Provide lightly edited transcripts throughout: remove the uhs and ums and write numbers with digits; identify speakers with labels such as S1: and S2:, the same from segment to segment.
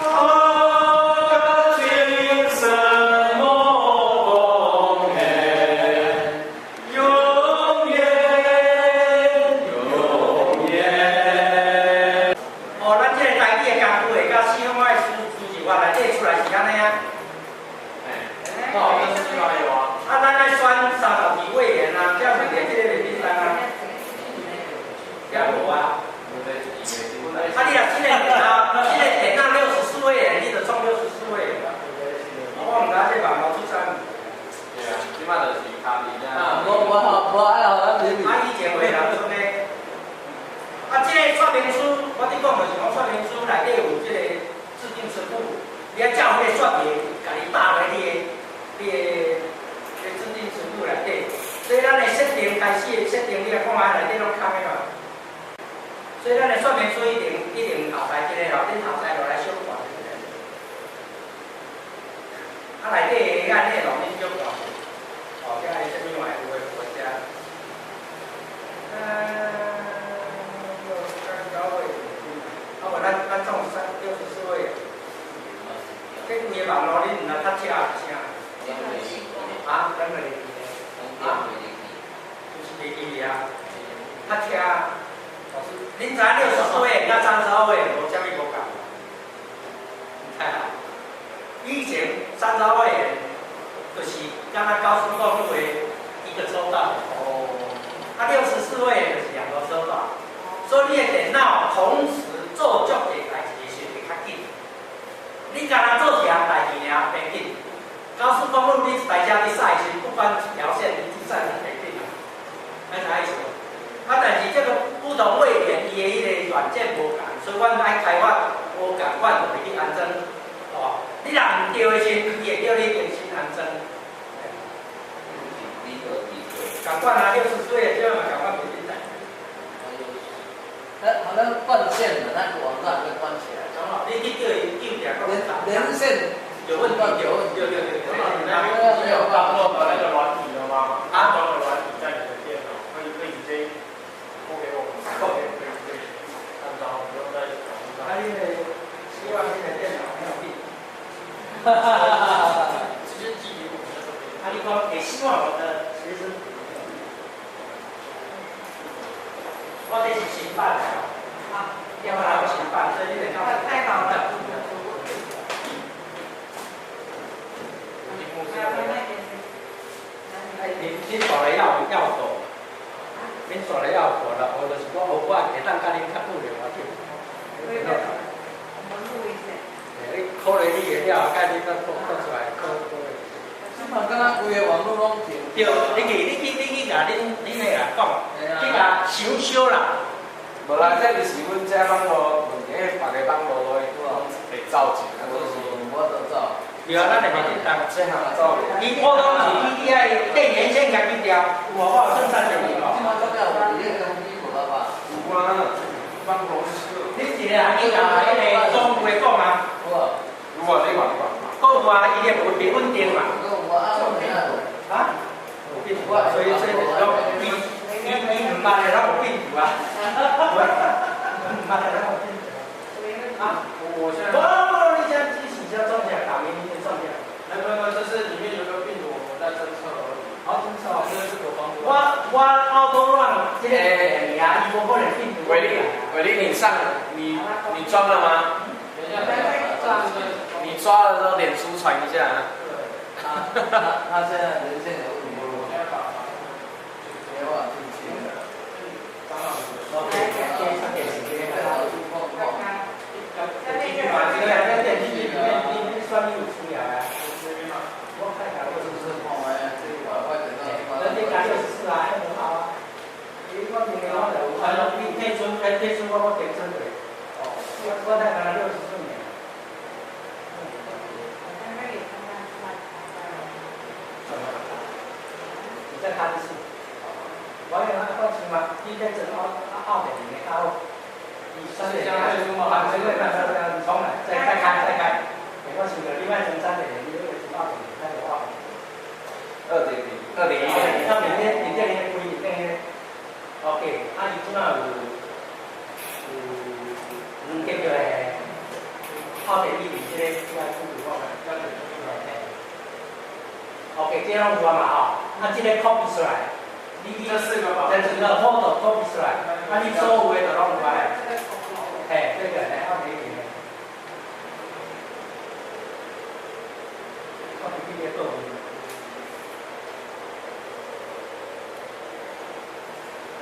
S1: 啊，情深莫讲恨，永遠永遠。
S2: 哦，咱這个台語的工具會佮使用我的輸輸入法內底出來是按呢啊。
S1: 那我們這地方有啊。
S2: 啊，咱愛選32位元啊，這問題這个袂簡單啊。這無啊。啊，你若這個電腦，這個電腦六十四位元，你就創六十四位元。我毋知這網路出啥問題。
S1: 對啊，這擺就是卡佇遮。
S3: 啊，無無無愛予咱入去。
S2: 啊，以前有的人創的。啊，這個說明書，我佇講就是講說明書內底有這個制定詞庫，你愛照彼個說明，共你打落你的制定詞庫內底。所以咱的設定開始的設定，你來看覓內底攏空的嘛。所以咱的說明書一定一定後排這個後頂後排落來小看這個。啊，內底的按內容恁小看。哦，這個啥物話有的有的遮。69位，啊無咱總三六十四位。這規個網路恁毋知較車是啥？啊，202，啊，就是袂記啊，較車。恁知影64位佮32位無啥物無仝？毋知啊？以前32位就是敢若高速公路的一個車道。哦。啊，六十四位就是兩個車道，所以你的電腦同時做足濟代誌的時會較緊。你敢若做一項代誌爾，袂緊。高速公路你一台車佇駛時，不管一條線，你去駛就袂緊。安怎意思？啊，但是這個不同位元伊的彼個軟件無仝，所以阮愛開發無仝款就會去安裝。哦，你若毋對的時，伊會叫你重新安裝。仝款啊，64位，這嘛仝款袂簡單。
S3: 那好像斷線了，那個網站會關起來。
S2: 你去叫伊叫定
S3: 連連線
S2: 有問題，有問題，對對對。
S1: 你那邊沒有裝的那個軟體了嗎？啊，裝了軟體在你的電腦，可以直接撥給我們，可以可以可以安裝，不用在網路上。
S2: 啊，你的希望你的電腦沒有病。哈哈哈哈哈！
S1: 直接寄給我們就可以。
S2: 啊，你講會希望我的學生，我這是新版的，啊，要不然我新版，所以你得
S4: 太好了。
S2: 哎，恁恁大个要狗，恁大个要狗啦，我就是講，我會當佮恁較久就無要緊。
S4: 我們錄一下。
S2: 你考慮你會了，佮你閣講講出來，考考慮。
S3: 這嘛敢若規个網路攏停。
S2: 對，你去你去你去共恁恁彼個講，去共想小啦。
S5: 無啦，這就是阮這網路問題，彼個網路攏會走一，啊，就是
S3: 無法度走。
S2: 對啊，咱會袂當。
S5: 這項走。
S2: 伊普通是你愛電源線共去調，有無？我有算3.0哦。
S3: 這馬敢有佇咧公司無辦法？
S5: 有啊，網路是。
S2: 你一個人去共彼個總會講啊？
S3: 有啊。
S5: 有啊，你講你講。
S2: 閣有啊，伊個無袂穩定嘛。
S3: 閣有啊，我聽
S2: 啊？有病毒啊，所以就是講，伊伊伊毋捌的，咱有病毒啊。毋捌的，咱有病毒。啊？
S1: 我現在。
S2: 無無，你這只是這創啥？大明你創啥？
S1: 沒沒沒，這是裡面有個病毒，我們在偵測而已。
S2: 好偵測。
S1: 這是有幫助。
S2: 我 auto run 這個電啊，伊無可能病毒。
S5: 偉力，偉力，你上你裝了嗎？
S1: 等一下，
S5: 你抓了之後，臉書傳一下啊。
S3: 他現在連線有問題。沒辦法進去。
S2: 哦，電視機。
S4: 進
S2: 去嘛，這個這電視機裡面你選你有出來啊？我看下我
S3: 是看覓這個我電腦。
S2: 那你加64啊，很好啊。你我明年我就有，你退出，哎退出我停出來。哦，我才干焦64年。你在看是？我用啊，我想嘛，你在整2.0的較好。3.0，啊，這個那那那重來，再開再開。我想著你莫裝3.0，你那個是2.0，那就2.0。
S5: 2.0，2.1。
S2: 2.0，2.0的規定的。OK，啊，伊這馬有兩個的。靠第二面這個，這個輔助我來，OK，這攏有啊嘛吼，啊，這個 copy 出來，你
S1: 這四個吧，
S2: 這四個 photo copy 出來，啊，你所有的就攏有啊。嘿，這個嘿，靠第二面。copy 這個倒面。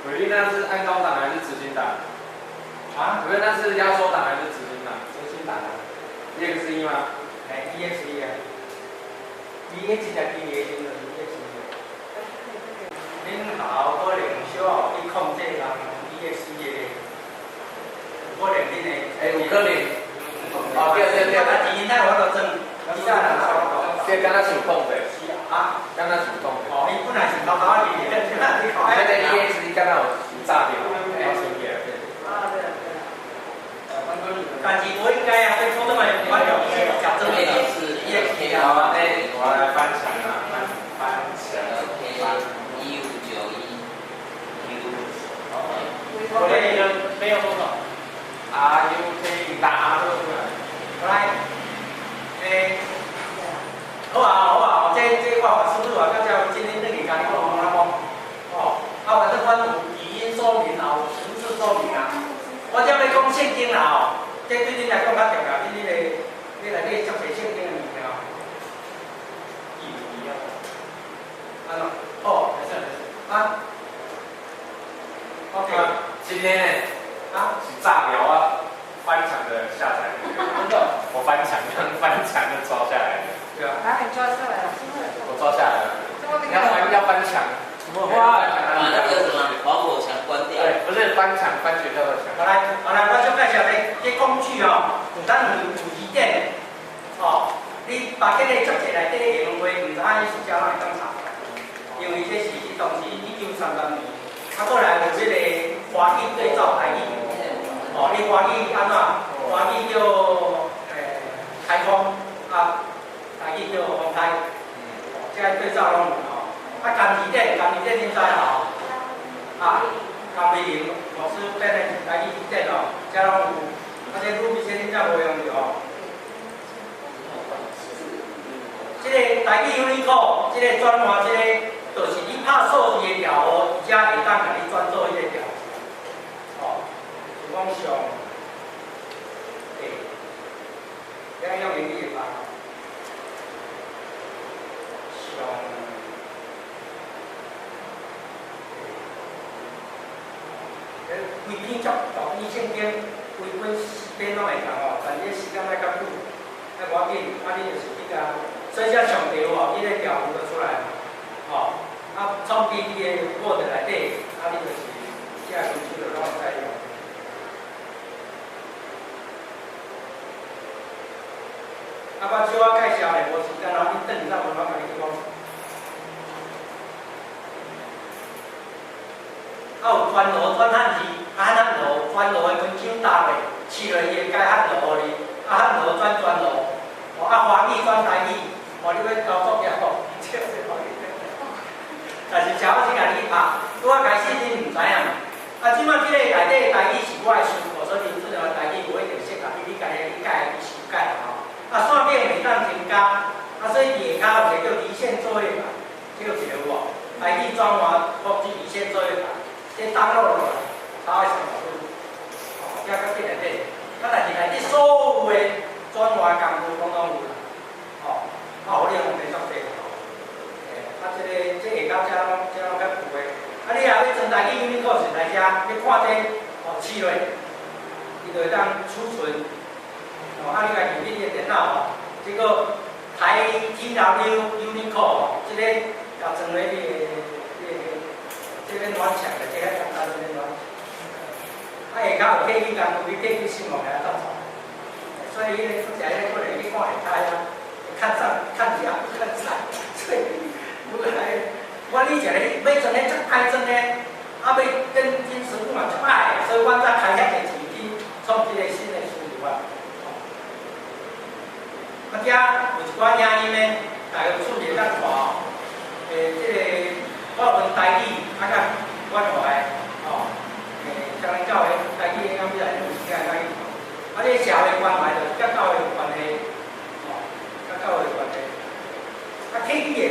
S5: 偉力那是安裝檔還是執行檔？
S2: 啊？
S5: 不是，那是壓縮檔還是執行檔？
S2: 執行檔啊。
S5: EXE 嗎？
S2: 嘿，EXE 啊。EXE 就機的時陣就是 EXE。恁校可能小學去控制人 EXE 的，有可能恁的。
S5: 欸，有可能。哦，對對對。
S2: 啊，錢咱有法度裝，其他人無法度。
S5: 這敢若是有控制。
S2: 啊？
S5: 敢若是有控制。
S2: 哦，伊本來是偷偷仔入去，這擺你看。
S5: 那個 EXE 敢若有詐騙，我先記。
S4: 啊對對。
S2: 但是我應該啊，這普通的我用假裝的 EXE
S5: 好，那我來翻牆啊，翻牆。
S3: K1591 Q。
S1: 我那個沒有多少。
S5: R U K 打 R 這個出來。
S2: 來，欸，好啊好啊，這我輸入啊，到這今天等於共你講講啦講，哦，啊反正阮有語音說明啊，有文字說明啊。我這欲講聖經啦吼，這對恁來講較重要，恁彼個你內底足濟聖經的物件哦。
S1: 一模一樣。
S2: 按怎？哦，
S1: 沒事沒事。
S2: 啊。OK。
S5: 今天呢？
S2: 啊？
S5: 是炸掉啊！翻牆的下載。
S2: 真的？
S5: 我翻牆，剛翻牆就抓下來了。
S2: 對啊。
S4: 哪裡抓下來了？
S5: 我抓下來了。要翻牆。
S3: 把那個什麼防火牆關掉。
S5: 對，不是翻牆，翻學校的牆。
S2: 好來，好來，我先介紹這工具哦，有咱有字典，哦，你把這個足濟內底的英文話，毋知影伊是啥會當查，因為這是當時1933年，啊，過來有這個華語對照台語，哦，你華語按怎？華語叫開封，啊，台語叫封開，哦，這個對照攏有吼。啊，甘字典，甘字典恁知吼？啊，甘美玲老師編的台語字典哦，這攏有。啊，這魯比這恁才無用著吼。這個台語 Unicode，這個轉換，這個就是你拍數字的調號，伊才會當共你轉做彼個調。哦，就講上，對，這用英語的拍。上。規篇足大篇聖經，規本詩篇攏會通吼，但是時間愛較久，愛無要緊，啊你就是去共，所以這上題有無？伊個條文就出來嘛，吼，啊創基佇個 Word 內底，啊你就是這個文書就攏會使用。啊，我小可介紹咧，無時間，然後你轉去才無法共你去講。啊，有傳羅轉漢字，啊漢羅傳羅的文章搭咧，試落伊會改漢羅予你，啊漢羅轉傳羅，哦啊華語轉台語，哦你欲交作業吼，這是華語。但是小可先共你拍，拄仔開始恁毋知影嘛。啊，這擺這個內底台語是我的思考，所以這個台語無一定適合你，你家己去改去修改吼。啊，線頂會當增加，啊所以佇下跤有一個叫離線作業版，這有一個有無？台語轉換國際離線作業版。這 download 落來，查會上網路，哦，這較緊內底，啊，但是內底所有的轉換工具攏總有啦，哦，啊，予你方便足濟吼，欸，啊，這個這下跤這攏這攏較舊的，啊，你若欲裝台語 Unicode 是來遮，你看這哦，試落，伊就會當儲存，哦，啊，你家己你的電腦吼，這個台 TW Unicode 吼，這個共裝咧你的。這邊暖牆的，這個簡單這邊暖牆。啊，下跤有客語工具，你客語新聞來當查。所以迄個出來，迄個可能去看會開啊，看上看起來不看上，所以我來，我以前咧欲裝咧足歹裝咧，啊欲跟金師傅嘛足歹，所以阮才開遐濟錢去創這個新的輸入法。啊，遮有一寡影音咧，大家有趣會當看哦。欸，這個我問台語，啊，佮阮話吼，欸，將來教會台語的講起來，有時間會當去看。啊，這社會關懷就是佮教會有關。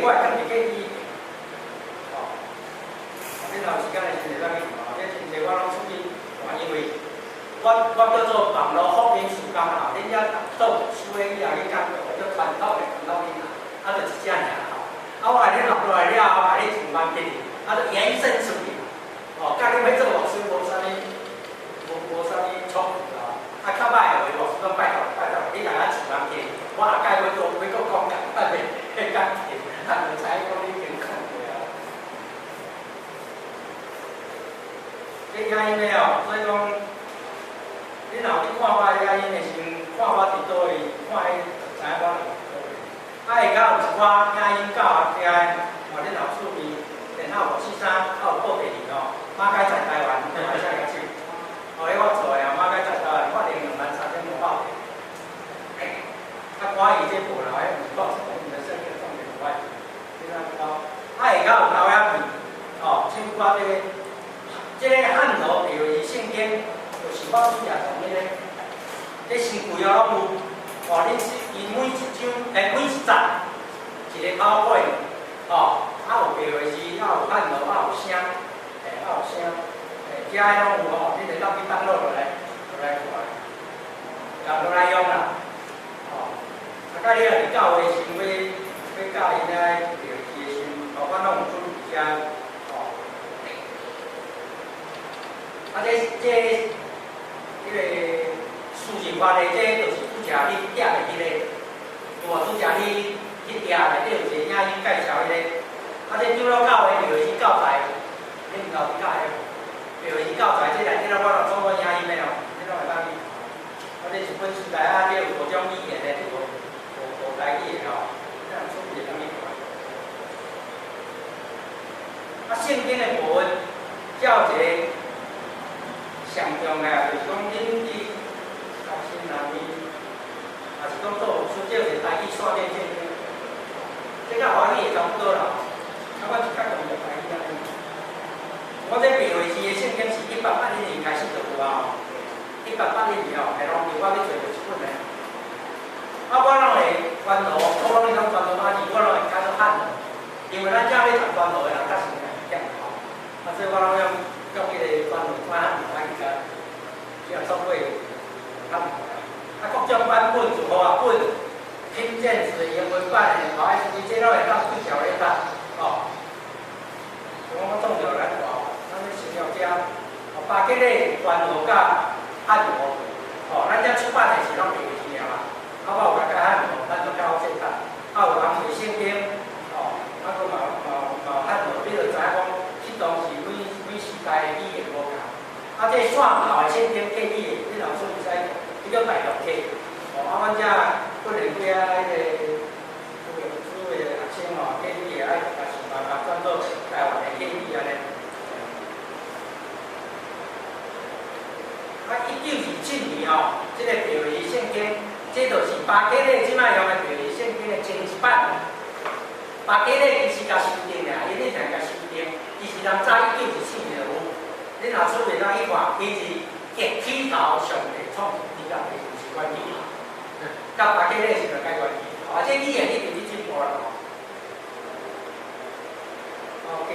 S2: 个我会囥伫隔壁。哦，恁若有时间的时阵会当去看，这真济我攏出去看，因为我叫做网路福音事工啦，恁遐做牧师的以后去讲，叫传统的传统囡仔，啊，就一只尔吼。啊，我共你录落来了后，共你上万给你，啊，就延伸出去。哦，佮恁欲做牧师无啥物，无啥物冲突啦。啊，較歹的话，牧师講拜託拜託，你若遐上萬給，我下擺欲閣欲閣講仝款的彼工課，啊，就知影講你已經講過啊。這影音的哦，所以講，你若有去看我的影音的時陣，看我佇佗位，看彼就知影我佇佗位。啊，下跤有一寡影音教學聽的，哦，恁若有趣味，電號543，啊有報地址哦，馬偕在台灣，你會使共手。哦，彼我做的啊，馬偕在台灣發行23,500册。啊，歌伊這無啦，彼毋是講什麼，毋是聖經重點無愛，你怎知道？啊，下跤有投影片，哦，唱歌這個，這個漢羅白話聖經，就是我主要從彼個，這新舊約攏有，哦，恁是伊每一章，欸，每一節一個 PowerPoint，哦，啊有白話字，啊有漢羅，啊有聲，欸，啊有聲，欸，遮攏有吼，恁會當去 download 落來，落來看，共落來用啦，哦，啊，佮你若佇教會時欲欲教𪜶遐白話字的時陣，哦，我攏有準備遮，哦。啊，這彼個輸入法的，這就是拄才你點的彼個，有無？拄才你去頁內底有一個影音介紹彼個。啊，這長老教會就是教材，恁有去教的無？就是教材，這內底我攏做過影音的哦，你攏會當去。啊，這是本時代啊，這有五種語言的，這無台語的吼，這樣出會當去看。啊，聖經的部分，才有一個上重要，就是講恁去學新南面，也是講做牧師，這有一個台語線頂聖經，這佮華語也差不多啦。啊，我是較強調台語按呢。我這白話字的聖經是1881年開始就有啊，1881年哦，下攏叫我去揣著一本的。啊，我攏會傳道，我攏會講傳道馬字，我攏會改做漢羅，因為咱遮咧讀傳道的人較先會吼。啊，所以我攏用用彼個傳道轉漢羅來去共，去做過漢羅。啊，各種版本，就好啊本，聽見字英文版的，吼，啊，是這攏會當對照咧讀，吼。我我創造來看，咱咧新約遮，哦，巴結咧傳道佮漢羅，吼，咱遮出版的是攏白話字爾嘛，啊，我有共改漢羅，咱就較好說讀。啊，有紅皮聖經，吼，啊，閣嘛有漢羅，你就知影講，彼當時每時代的語言無仝。啊，這線頭的聖經客語的，你若有出會使，彼叫大陸客。哦，啊，阮遮訓練幾仔彼個主的學生吼，客語的愛共想辦法轉做台灣的客語按呢。啊，1927年吼，這個白話聖經，這就是巴結咧這擺用的白話聖經的前一版。巴結咧其實共修訂啦，伊以前共修訂，其實人早1927年就有。恁若出面通去看，伊是一起頭上帝創天佮地，就是關起頭，佮巴結咧是著改關起頭。啊，這語言一直咧進步啦吼。OK，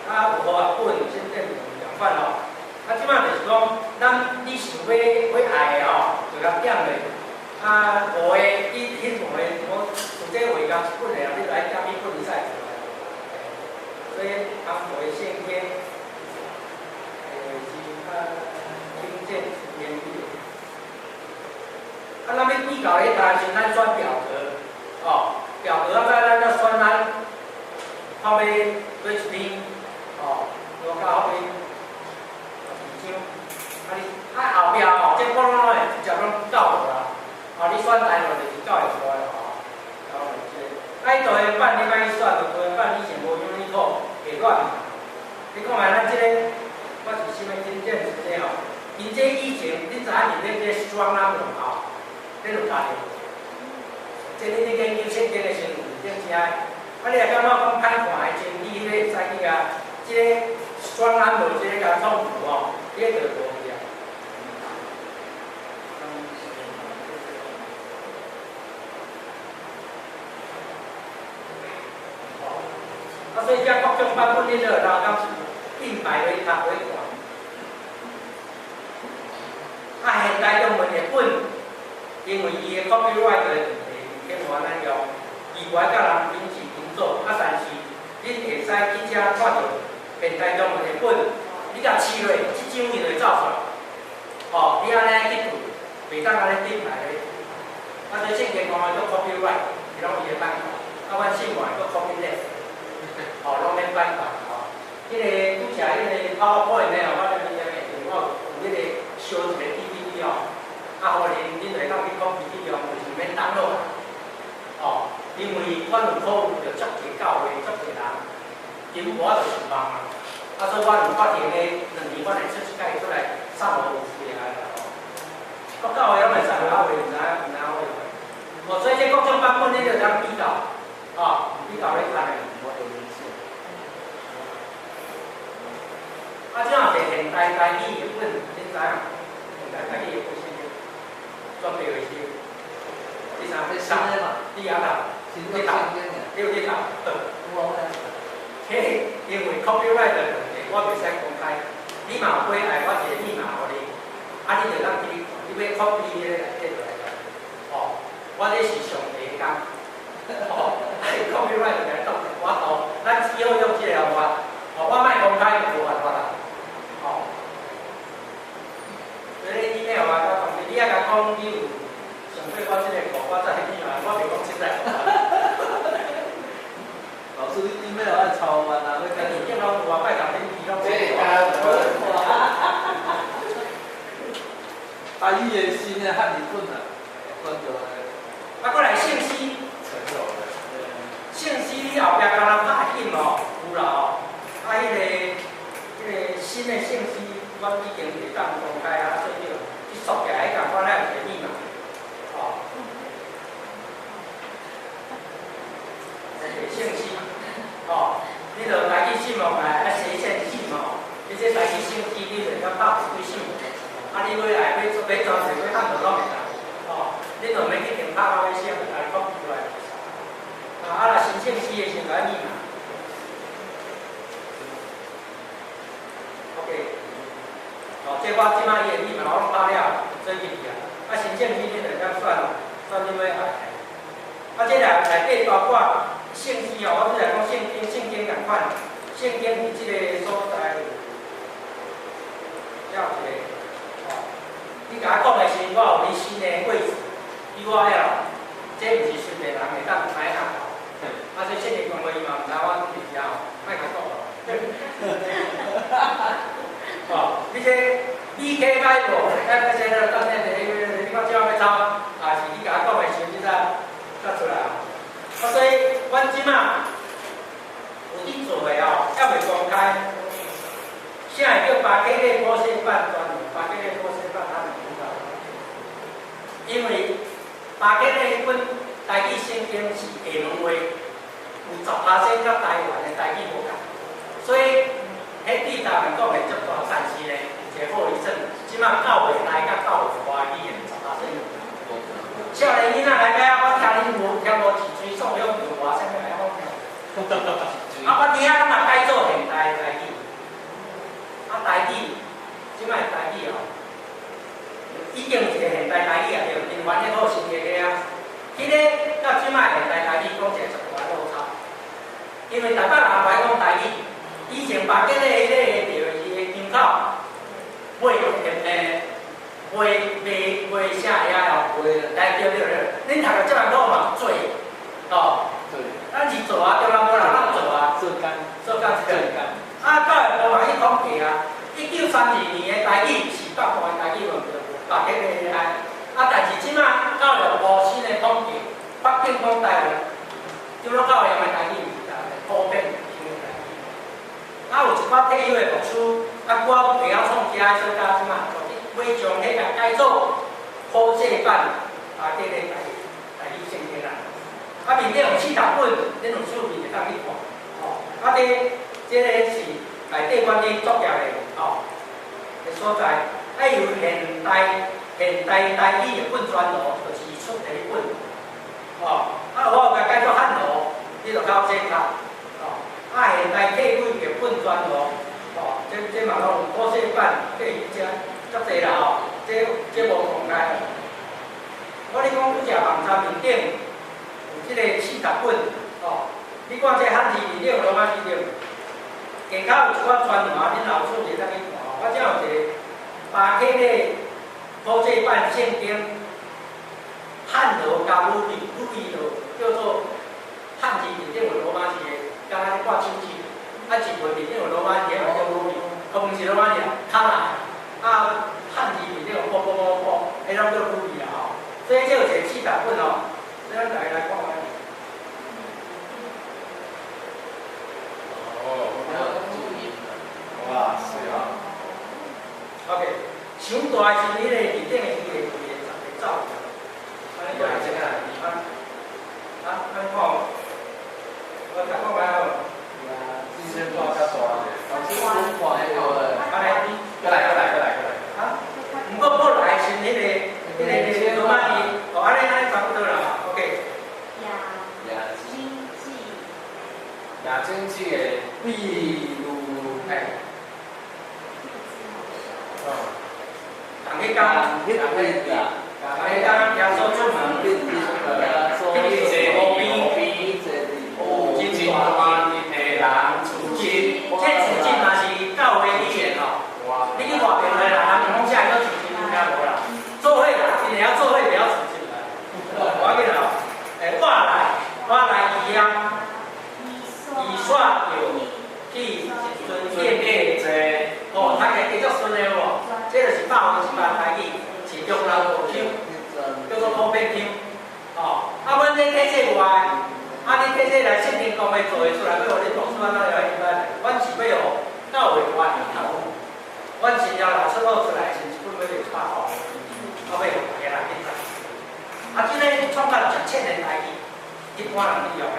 S2: 啊有好啊本，先進共款吼。啊，這擺就是講，咱你想欲欲愛的吼，就共點咧。啊，五個，伊彼五個，我有這畫共一本的，你就愛點彼本才會出來。所以，紅皮聖經，是啊，聽見言語。啊，咱欲比較咧，當時咱選表格，哦，表格啊，再咱再選咱，看欲佗一篇，哦，羅家福音。二章，啊你啊後壁吼，這我攏會直接攏教落啦。啊，你選題目就是教會出來吼。教落這個，啊，伊多元版你莫去選，多元版以前無 Unicode 袂亂。你看覓咱這個，我是啥物真正是這吼？𪜶這以前，恁知影佇咧這雙number吼，恁有教著無？這恁咧研究聖經的時陣，有點知影。啊，你若感覺講歹看的真理，彼個會使去啊，這個雙number這個共創圖吼，這個就無去啊。哦，啊，所以遮各種版本你都會當並排來讀來看。啊，現代中文的本，因為伊的 copyright 的問題，毋免我咱用，伊無愛佮人平起平坐。啊，但是恁會使去遮看著現代中文的本，你共試落，這張伊就會走出來。哦，你按呢去對，袂當按呢並排咧。啊，所以聖經講的叫 copyright，是攏伊的版權。啊，阮信仰的叫 copyleft，哦，攏免版權吼。彼個拄才彼個 PowerPoint 咧，我咧面下面我有彼個燒一個 DVD 哦，啊，予恁就會當去 copy 去用，就是免 download。哦，因為阮有考慮著足濟教會、足濟人，因無法度上網啊。啊，所以我有發現咧，2年我會出一擺出來送予有需要的啦吼。國教會攏會使，啊，會毋知影毋知影好用。哦，所以這各種版本你就當比較，哦，比較咧看的。啊，這樣是現代台語的本，恁知影？現代台語的本是準備的是第三、
S3: 這新的嘛，
S2: 你也讀，
S3: 新的
S2: 你讀，你有去讀？嘿，因為 copyright 的問題，我袂使公開。你嘛有買愛我一個密碼予你，啊，你就當去，你欲 copy 彼個內底就來了。哦，我這是上帝的工。哦，copyright 就來當我圖，咱只好用這個方法。哦，我莫公開就無辦法啦。哦，所以你 email 啊，我講你愛共講，你有上過我這個課，我才密碼，我袂講實在。
S3: 老師，你 email 愛抄完啊？
S2: 你家己電腦有啊，拜託恁伊攏。
S5: 這個
S3: 啊，伊的新的漢字本啊，關著的。
S2: 啊，閣來聖詩。聖詩你後壁敢若拍印哦，有啦哦。啊，彼個新的聖詩，阮已經袂當公開啊，所以叫去索起來，共款，咱有一個密碼，哦。聖詩，哦，你著家己信望來，啊，寫線信哦。你這家己聖詩，你就會當拍一幾信。啊，你欲愛欲欲裝勢，欲按著攏會當。哦，你就免去定拍到欲寫，就家己講出來。啊，若申請詩的時陣，愛密碼。OK，哦，這我這擺伊的密碼我攏拍了，做入去啊。啊，申請詩你就會當選，選你欲愛。啊，這內內底包括聖詩哦，我拄才講聖經，聖經仝款，聖經佇這個所在有一個，哦，你共我講的時陣，我有你新的位置 URL，這毋是隨便人會當知影。啊，所以聖經講話伊嘛毋知我佇遮哦，莫共講。哦，你這 BK Bible，啊，這個等下你看這欲抄，啊是你共我講的時陣，你才才出來哦。啊，所以阮這馬有佇做的哦，猶未公開。啥會叫巴基勒波西版專門？巴基勒波西版咱會知道。因為巴基勒彼本台語聖經是廈門話，有10%佮台灣的台語無仝，所以彼對台灣講會足大，但是呢，有一個好醫生，這馬教會內佮教會外語言10%。少年囡仔來遮，我聽恁無聽無一喙宋香橋話，啥物來講？啊，我佇遐攏嘛改做現代台語。啊，台語，這擺台語哦，已經有一個現代台語啊，對，因翻譯好新譯的啊。彼個佮這擺現代台語講起來足大落差，因為台北人無愛講台語，以前北京的彼個著是個港口，賣賣賣賣啥遐哦？來對對對，恁讀個這麼好嘛？做哦，咱是做啊，中南部人攏做啊，
S3: 做工，
S2: 做工做工。啊，教育部嘛去統計啊，1932年的台語是北部的台語無對，北京的愛。啊，但是這馬教育部新的統計，北京講台灣，長老教會用的台語毋是台灣，普遍用的台語。啊，有一寡退休的牧師，啊，我袂曉創家，所以到這馬欲將彼個改做普世版，啊，叫做台語聖經啦。啊，面頂有四沓本，恁有趣味會當去看。吼，啊，這個是內底阮咧作業的吼的所在，愛有現代台語的本專圖，就是出的彼本。吼，啊，我有共改做漢圖，你就較正確。吼，啊，这嘛拢有普世版，计遮足济啦吼，这无公开。我咧讲，拄只网站面顶有这个四十本吼，你看这汉字面顶有罗马字对无？下跤有一寡专栏，恁老师会当去看吼。我遮有一个巴克的普世版圣经汉罗加鲁比，鲁比就叫做汉字面顶有罗马字的，敢若咧挂手指。啊，一份面顶有罗马字，嘛叫鲁比，可毋是罗马字啊，卡来啊，汉字面顶有啵啵啵啵，彼拢叫鲁比啦吼。所以这有一个四十本哦，所以咱大家来看觅。
S5: 哦，哇，是啊。
S2: OK，伤大的时，彼个面顶的字会规个会走去。按呢过来这啊，啊，啊，按呢看，我甲讲觅好。
S5: 先大较大者。
S2: 按呢，
S5: 过来，过来，过来，过来。
S2: 啊，毋过过来时，彼个罗马字，哦，按呢按呢差不多啦，OK。
S5: 亚经济的秘鲁，哎，哦，
S2: 同彼工，同彼工耶稣出门，去坐河边，
S5: 真大的人处境，
S2: 这处境嘛是教会语言哦。你去外边来啦，人讲写叫处境，听无啦？做伙啦，真会晓做伙，袂晓处境啦。无要紧啦，欸，我来伊啊，以煞就去一阵殿内
S5: 坐，
S2: 哦，读起来叫足顺的无？这就是108台语，是中南部腔，叫做土鳖腔。哦，啊，阮这体制外，啊，你体制来圣经讲的做会出来，欲予恁牧师安怎了解？阮是欲予教会外人读。阮真了老出好出来，是一本欲卖100箍，啊，欲予大家人去读。啊，这个创到1000年台语，一般人去用的。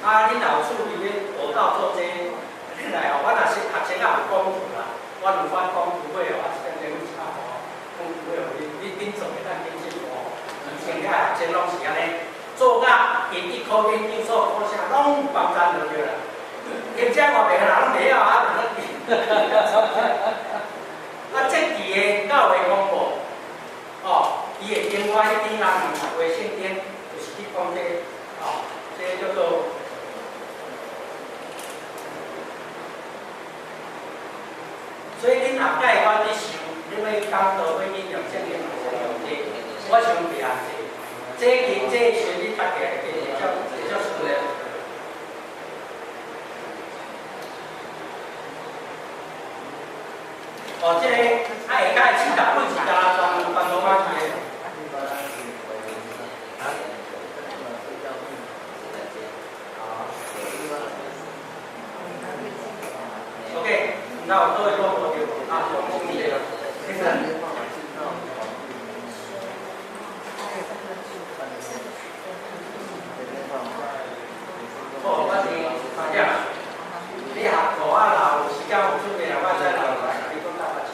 S2: 啊，恁若有趣味咧学道做这个，恁来哦，我若是学生仔有讲图啦，我有发讲图会哦，啊，一点钟100箍，讲图会哦，恁做会当紧进步哦。以前遐学生拢是按呢，做甲因一考研究所考啥，拢帮赞就对啦。兼且外边的人拢袂晓啊，就啊，这期的教会公报，哦，伊会另外一顶人读话圣经，就是去讲这个，哦，这个叫做。所以恁后盖我咧想，恁欲讲道欲引用圣经，嘛是用这个，我想袂晓这个。这个这时你读起来会较较顺的。哦，这个啊下跤的四十本是敢若全全罗马字的。OK，那有倒位讲无对？啊，讲清楚了。好，我是三点。你学课啊，若有时间有准备，我再留来，你讲到八千。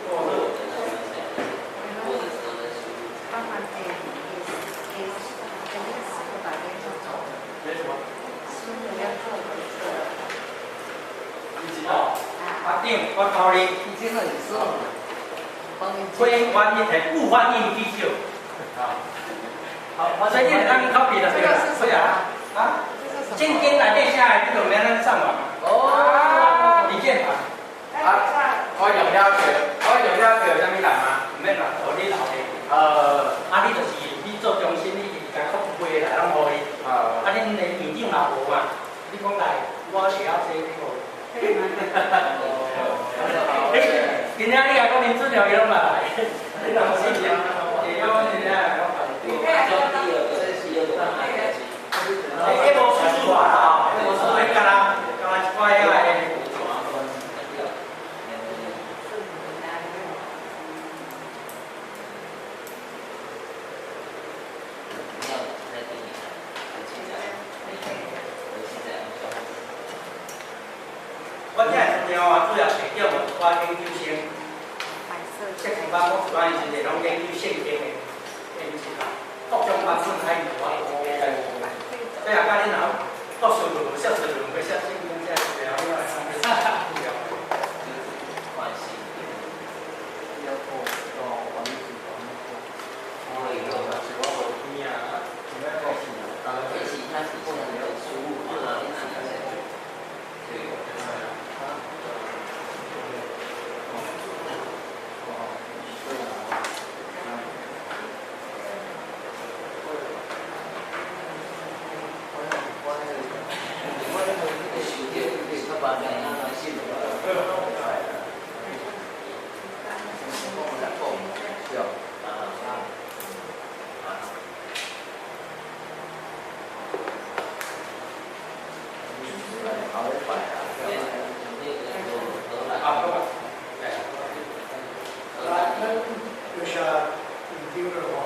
S2: 哦，好。
S1: 没什么。
S2: 哦，阿长，我教你。非翻译系不翻译技巧。好，所以你会当去 copy 就对啦。对啊。啊？圣经内底写的，你就免咱上网。哦。李建堂。
S5: 啊，我用了叫，我用了叫啥物人啊？
S2: 毋免啦，予你留的。啊，你就是你做中心，你直直共 copy 来拢予伊。啊，恁的院长也无嘛？你讲来，我写晓这个。今仔你若讲林子良，伊拢嘛来。你老师会晓真正讲。迄无出处啊啦吼，无出处，敢若敢若一寡遐个。我这资料啊，主要提供予一寡研究生，这两班我一般真济拢研究圣经的研究啦，各种版本爱用我都。这也甲恁若博士论文、硕士论文欲写圣经，这。
S1: 了吼。